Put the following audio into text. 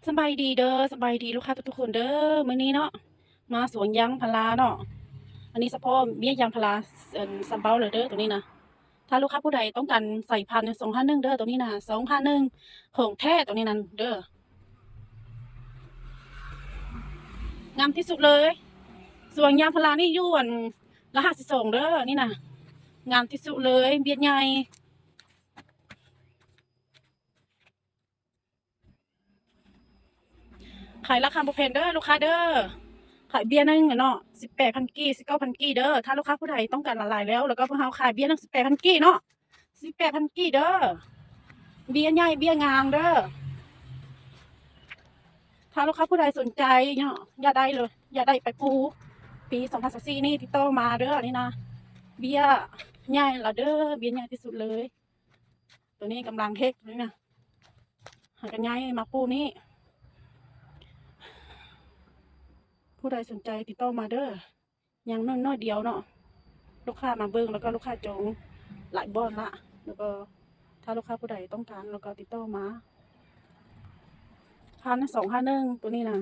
ສະບາຍດີເດີ ສະບາຍດີລູກຄ້າທຸກໆຄົນເດີ. ມື້ນີ້ເນາະ ມາສວນຢາງພາລາເນາະ. ອັນນີ້ສະເພາະເບ້ຍຢາງພາລາ ອັນ ຊາວເບົາເລີຍເດີ ໂຕນີ້ນະ. ຖ້າລູກຄ້າຜູ້ໃດຕ້ອງການສາຍພັນ ສອງຫ້າໜຶ່ງເດີ ໂຕນີ້ນະ ສອງຫ້າໜຶ່ງ ຂອງແທ້ໂຕນີ້ນັ້ນເດີ. ງາມທີ່ສຸດເລີຍ ສວນຢາງພາລານີ້ຢູ່ອັນລະຫັດສິບສອງເດີ ນີ້ນະ ງາມທີ່ສຸດເລີຍ ເບ້ຍໃຫຍ່. ຂາຍລາຄາບໍ່ແພງເດີລູກຄ້າເດີ. ຂາຍເບ້ຍໜຶ່ງເນາະ ສິບແປດພັນກີບ ສິບເກົ້າພັນກີບເດີ. ຖ້າລູກຄ້າຜູ້ໃດຕ້ອງການຫຼາຍໆແລ້ວ ແລ້ວກໍພວກເຮົາຂາຍເບ້ຍໜຶ່ງ ສິບແປດພັນກີບເນາະ ສິບແປດພັນກີບເດີ. ເບ້ຍໃຫຍ່ເບ້ຍງາມເດີ. ຖ້າລູກຄ້າຜູ້ໃດສົນໃຈເນາະ ຢາກໄດ້ເລີຍ ຢາກໄດ້ໄປປູກ ປີສອງພັນຊາວສີ່ນີ້ ຕິດຕໍ່ມາເດີ. ນີ້ນະ ເບ້ຍໃຫຍ່ລະເດີ ເບ້ຍໃຫຍ່ທີ່ສຸດເລີຍ. ໂຕນີ້ກຳລັງເຮັດນີ້ນະ ຫາກະຍ້າຍມາປູກນີ້. ຜູ້ໃດສົນໃຈຕິດຕໍ່ມາເດີ. ຍັງນ້ອຍໆດຽວເນາະ ລູກຄ້າມາເບິ່ງ ແລ້ວກໍລູກຄ້າຈອງຫຼາຍບ່ອນລະ. ແລ້ວກໍຖ້າລູກຄ້າຜູ້ໃດຕ້ອງການ ແລ້ວກໍຕິດຕໍ່ມາ. ພັນສອງຫ້າໜຶ່ງ ໂຕນີ້ນະ